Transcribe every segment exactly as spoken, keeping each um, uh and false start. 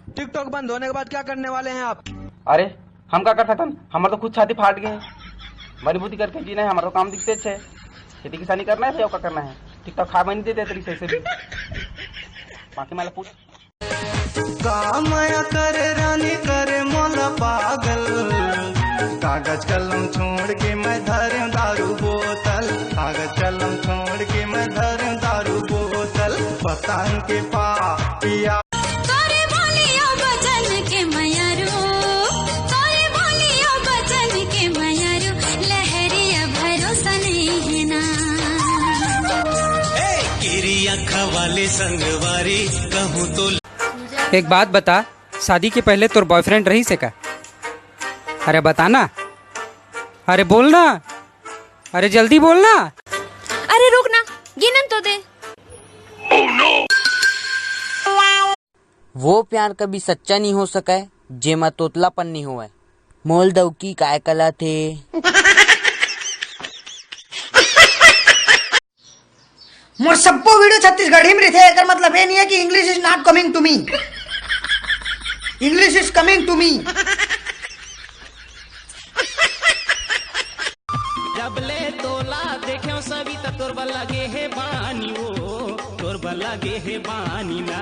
TikTok बंद होने के बाद क्या करने वाले हैं आप? अरे, हम का कर सकथन? हमर तो खुद छाती फाट गए। बनी बूती करके जीना है, हमर तो काम दिखते है। खेती किसानी करना है, का करना है? टिकटॉक खा बनी देते तेरी सही से भी। बाकी मैं पूछ। का मया करे रानी, करे मोला पागल। कागज कलम छोड़ के मैं धरे दारू बोतल। कागज कलम छोड़ के मैं धरे दारू बोतल। पतंग के पा पिया। तोरे बोलियो बचन के मयारू, तोरे बोलियो बचन के मयारू, लहरिया भरोसा नहीं है ना। ए, किरी अखा वाले संगवारी, कहूँ तो एक बात बता, शादी के पहले तोर बॉयफ्रेंड रहिस हे का? अरे बता ना, अरे बोल ना, अरे जल्दी बोल ना। अरे रुक ना, गिनन तो दे। वो प्यार कभी सच्चा नहीं हो सका है, जेमा तोतलापन नहीं होवय। मोल दौकी काय कला थे। मोर सब्बो वीडियो छत्तीसगढ़ी में रहिथे, एकर मतलब ये नहीं है कि English is not coming to me। English is coming to me। जब ले तोला देखेव सविता, तोर बर लगे हे बानी वो, तोर बर लगे हे बानी ना।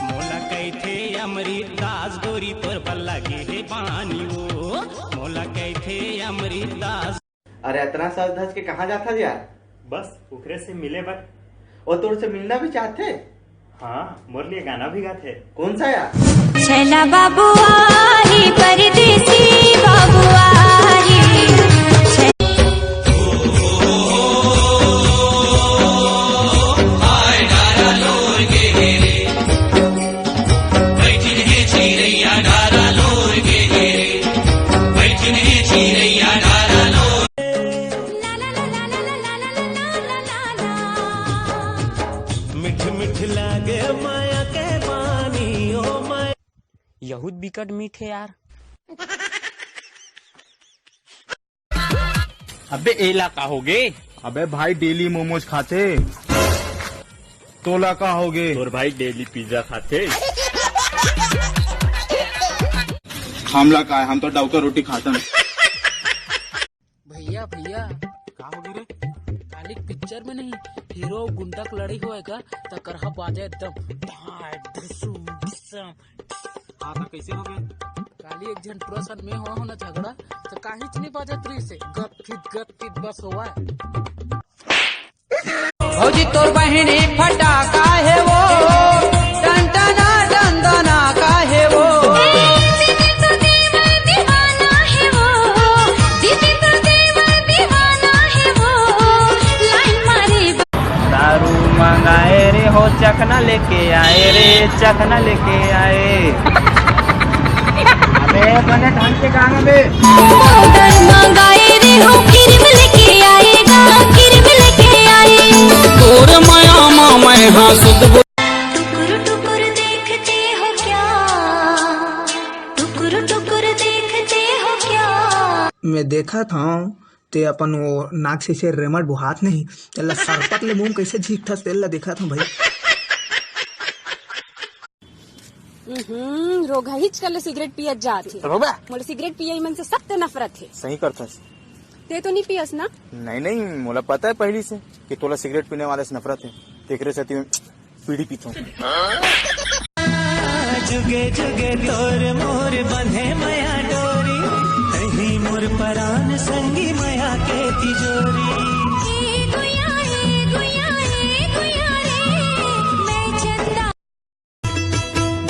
मोला कहिथे अमृत दास गोरी, तोर बर लगे हे बानी वो, मोला कहिथे अमृत दास। अरे अतना सज धज के कहाँ जाथस यार? बस ओकरे से मिले बर। वो तोर से मिलना भी चाहथे? हाँ, मोर लिए गाना भी गाथे। कौन सा यार? छैला बाबू आही, परदेसी बाबू आही। मीठ मीठ लागे माया के पानी, ओ माया। यहूद बिकट मीठ हे यार। अबे एला का होगे? अबे भाई डेली मोमोज खाथे। तोला का होगे? तोर भाई डेली पिज्जा खाथे। हमला काय, हम तो डौका रोटी खाथन। भैया भैया, का होगे रे? काली पिक्चर में नहीं, हीरो अउ गुंडा के लड़ाई होय का, त करहा बाजे एकदम धाय धुसुम धुसम। हाँ, त कैसे होगे? काली एक झन टुरा सन में होय हो ना झगड़ा, त काहीच नहीं बाजत रहिसे, गप फित गप फित बस होवय। भौजी तोर बहिनी फटाका हे वो, टनटना दंदना का हे वो। दारू मंगाए रे हो, चखना लेके आए रे, चखना लेके आए। अबे बने ढंग से गाना बे। पाउडर मंगाए रे हो, क्रीम लेके आएगा, क्रीम लेके आए। तोर माया मा मैं हाँ सुध। टुकुर टुकुर देखते हो क्या, टुकुर टुकुर देखते हो क्या। मैं देखत हंव, ते अपन वो नाक से, से रेमट बोहात नहीं, तेला सरपत ले मुंह कैसे झींकथस, तेला देखत हंव भाई। हम्म, रोगहिच कर ले सिगरेट पियत जात हे। रोगा? मोला सिगरेट पियई मन से सख्त नफरत हे। सही करथस। ते तो नहीं पियस ना? नहीं, नहीं, मोला पता है पहली से कि तोला सिगरेट पीने वाले से नफरत है, तेकरे से तू पीढ़ी पीछू। जुगे जुगे तोर मोर बंधे मया डोरी, तही मोर परान संगी मया के तिजोरी।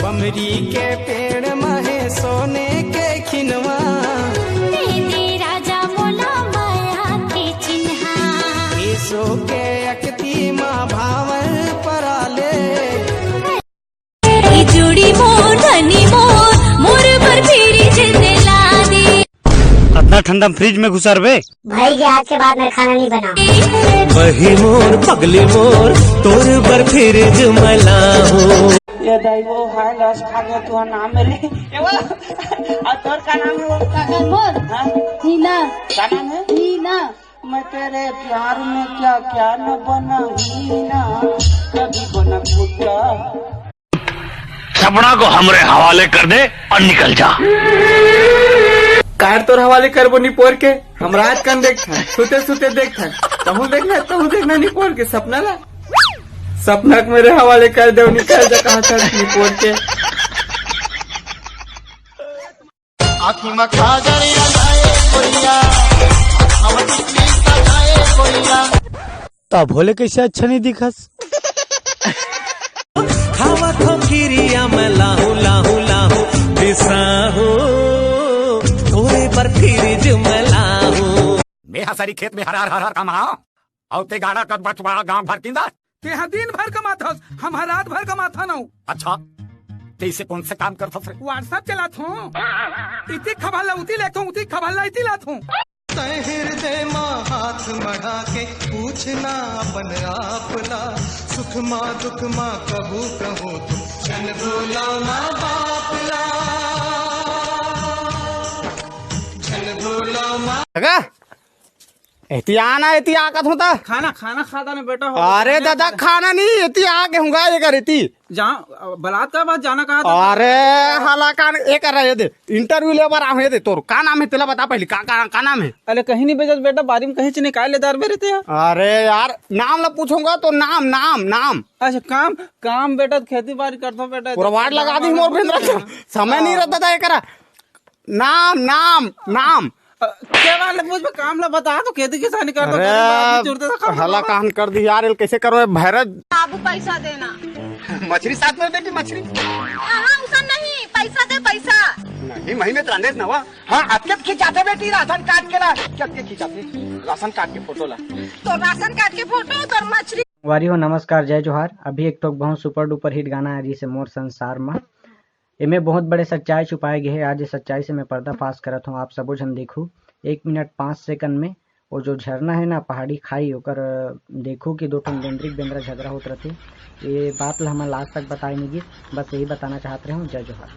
बमरी के पेड़ महे सोने के खिनवा। दे दे राजा मोला मया के चिन्हा। ईसो के अकती मा भावल पराले। ए जोड़ी मोर धनी मोर, मोर बर फ्रिज दिला दे। अतना ठंडा में फ्रिज में घुसा रबे? भाई के हाथ के बाद मैं खाना नहीं बना। बही मोर पगली मोर, तोर बर फ्रिज मैं लाहूं। ये दाई वो हाय लस खा गया तू नाम में ले। ए वो, और तोर का नाम है वो? का नाम मोर? हाँ? हीना। का नाम है? हीना। मैं तेरे प्यार में क्या क्या न बना हीना, कभी बना गुड्डा। अपना को हमरे हवाले कर दे और निकल जा। कार तोर हवाले करबो निपोर के, हम रात कन देखथन, सुते सुते देखथन, तहूँ देखना, तहूँ देखना निपोर के सपना ला। सपना के मेरे हवाले कर दे, निकल जा कहाँ था निपोर के। आँखी म काजर लगाए कोइया, हम टिकली सजाए कोइया। तब भोले कैसे अच्छा नहीं दिखस? खावत हो किरिया मैं लाहू, लाहू, लाहू, बिसाहू, तोरे पर फ्रिज मैं लाहू। मैं हसरी खेत में हर हर हर हर कमाओ, अउ ते गाड़ा कत बचवा गांव भर किंदा। तेहा दिन भर कमाथस, हम हर रात भर कमाथन अउ। अच्छा, ते इसे कौन से काम करथस रे? WhatsApp चलाथों। इति खबर ला उति लेथों, उति खबर ला इति लाथों। तैं हृदय मा हाथ मढ़ा के पूछना अपन आप ला, सुख मा दुख मा कभू कहूँ तुम झन भूलो माँ बाप ला, झन भूलो माँ। लगा? एती आ ना, एती आ कथों त। खाना, खाना खाता नहीं बेटा हो। अरे दादा, खाना नहीं, एती आ के हूँगा, ये कर एती। जहाँ, बलात का बात जाना कहा था। अरे, हाला कान, ये कर रहे दे। Interview ले बर आऊँ, ये दे तोर। का नाम है तेला बता पहले, का, का, का नाम है? अरे कहीं नहीं बेचत बेटा, बारी में कहीं से निकाल ले दार मेरे ते। अरे यार, नाम ला पूछूंगा तो नाम, नाम, नाम। अच्छा, काम, काम बेटा, खेती बाड़ी करता हूँ बेटा। पूरा वाट लगा दी मोर बेंदरा। समय नहीं रहता था ये करा। नाम, नाम, नाम। अ, के बात ले पूछ, काम ला बता तो, खेती किसानी कर तो, अरे, गरीब आदमी जुड़ते तो काम हला बताओ। काहन कर दी यार, एल कैसे करो ए भैरत? बाबू पैसा देना। मछली साथ में बेटी, मछली। हाँ, उसन नहीं, पैसा दे, पैसा। नहीं, महीने तो अंदेज नवा। हाँ, अतके खिंचाते बेटी राशन कार्ड के ला। क्या अतके खिंचाते? राशन कार्ड के फोटो ला। तो राशन कार्ड के फोटो, तो मछली। वारी हो, नमस्कार, जय जोहार। अभी एक ठोक बहुत super duper hit गाना आय रहिसे मोर संसार मा। एमे बहुत बड़े सच्चाई छुपाए गे हे। आज ये सच्चाई से मैं पर्दाफाश करत हूँ, आप सबो झन देखू। एक मिनट पाँच सेकंड में वो जो झरना है ना, पहाड़ी खाई, ओकर, अ, देखू कि दो ठन बेंदरी के बेंदरा झगड़ा होत रथे। ये बात ला हमन last तक बताए नहीं गिस, बस यही बताना चाहत रहे हूँ। जय जोहार।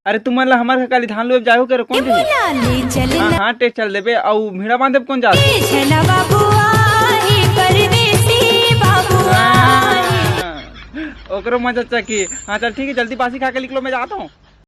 अरे तुमन ला हमर घर काली धान लुए जाहू के कौन ए जी? बोला ले चल हाँ, ना। हाँ, टे चल देबे, अउ भिड़ा बांध देब कौन जात? ए झला बाबू आही, परदेसी बाबू आही। हाँ, ओकरो मजा चकी। हाँ, चल ठीक है, जल्दी बासी खा के निकलो, मैं जाता हूँ।